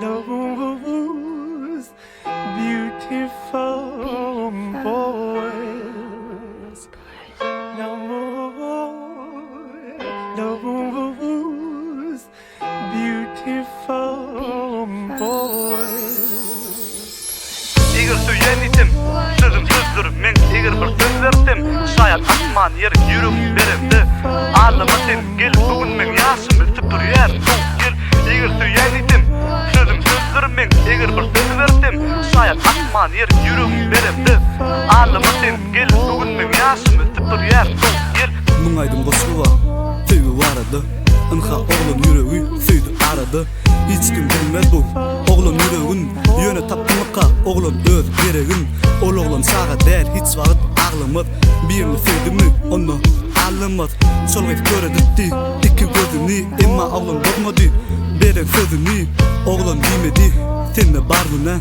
Those beautiful boys. No more those beautiful boys. Eger söýýän diýsem, sözüm sözdür meň Eger bir söz bersem, şaýat asman ýer ýüregim beremde Aldama sen gel bu gün meň ýaşymy süpürýär sowuk ýel Eger söýýän diýsem, sözüm sözdür meň Eger bir söz bersem, şaýat asman ýer ýüregim beremde Aldama sen gel bu gün meň ýaşymy süpürýär sowuk ýel. Müň aýdym goşgy bar söýgi barada Ynha oglan ýüregi söýdi arada Hiç kim bilmez bu oglan ýüregin Ýöne tapdymyka oglan öz geregin Ol oglan çaga däl hiç wagt aglamaz Birini söýdümi onda allamaz Şol gyz kör edipdi iki gözüni Emma oglan bozmady beren sözüni Oglan diýmedi sende bar günä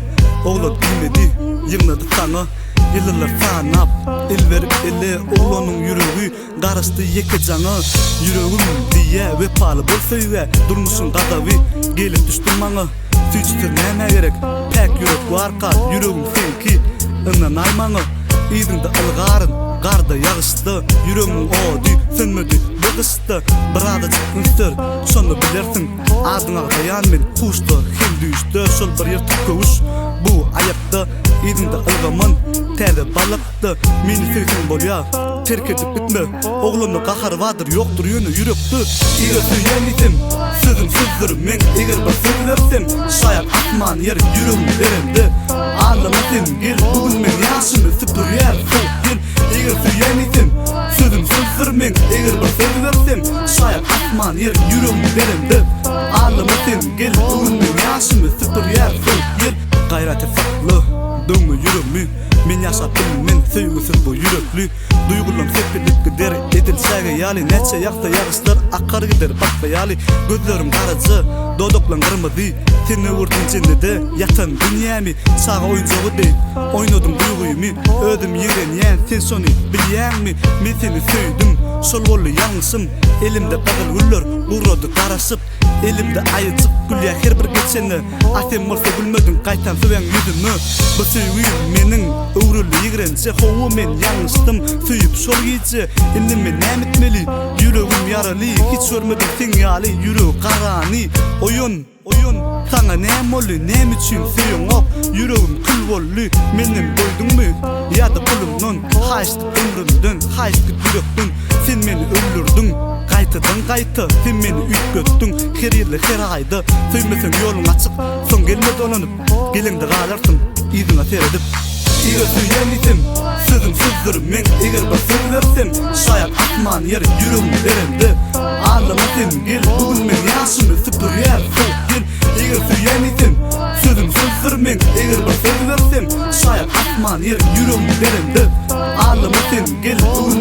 Oglan diýmedi ýygnady saňa Ýyllar sanap el berip ele Oglanyň ýüregi Garaşdy ýeke jaňa ýüregim diýýä wepaly bol söýgä durmuşyň gazaby gelip düşdi maňa süýji söz nämä gerek päk ýürek barka ýüregim seňki ynanaý maňa yzyňda ylgaryn garda ýagyşda ýüregimiň ody sönmedi bu gyşda birazajyk üns ber şonda bilersiň adyň agzaýan men huşda hem düýşde şol bir ýyrtyk köwüş bu aýakda yzyňda ylgaman täze balyk Da meni söýseň bolýa Terk edip gitme Oglanda gahar bardyr ýokdur ýöne ýürekde Eger söýýän diýsem sözüm sözdür meň Eger bir söz bersem şaýat asman ýer ýüregimi beremde Aldama sen gel bu gün meň ýaşymy süpürýär sowuk ýel Eger söýýän diýsem sözüm sözdür meň Eger bir söz bersem şaýat asman ýer ýüregimi beremde Aldama sen gel bu gün meň ýaşymy süpürýär sowuk ýel Gaýrat et sakla döwme ýüregimi Men ýaşap bilmen söýgüsiz bu ýürekli Duýgulam sepilip gider edil çäge ýaly Näçe ýagsa ýagyşlar akar gider batga ýaly Gözleriň garaja, dodaklaň gyrmyzy Sen öwürdiň jennede ýatan dünýämi Çaga oýunjagy deý oýnadyň duýgymy Özüm ýigrenýän sen şony bilýäňmi Men seni söýdüm şol boldy ýalňyşym Elimde gyzyl güller gurady garaşyp Elimde aýyjyk gülýär her bir geçende A sen bolsa gülmediň gaýtam söweň ýüzüme Bu söýgim meniň öwrüldi ýigrenje Hawa men ýalňyşdym söýüp şol gije Indi men näme etmeli ýüregim ýaraly Hiç görmedim seň ýaly ýüregi garany Oýan oýan saňa näme boldy näme üçin söýeňok Ýüregim kül boldy menden doýduňmy ýa-da pulumdan Haýyşt ömrümden haýyşt git ýürekden Sen meni öldürdiň gaýtadan gaýta Sen meni üýtgetdiň her ýylda her aýda Söýmeseň ýoluň açyk soň gelme dolanyp Geleňde galarsyň yzyňa seredip Eger söýýän diýsem sözüm sözdür meň Eger bir söz bersem şaýat asman ýer ýüregimi beremde Aldama sen gel bu gün meň ýaşymy süpürýär sowuk ýel Eger söýýän diýsem sözüm sözdür meň Eger bir söz bersem şaýat asman ýer ýüregimi beremde Aldama sen gel bu gün.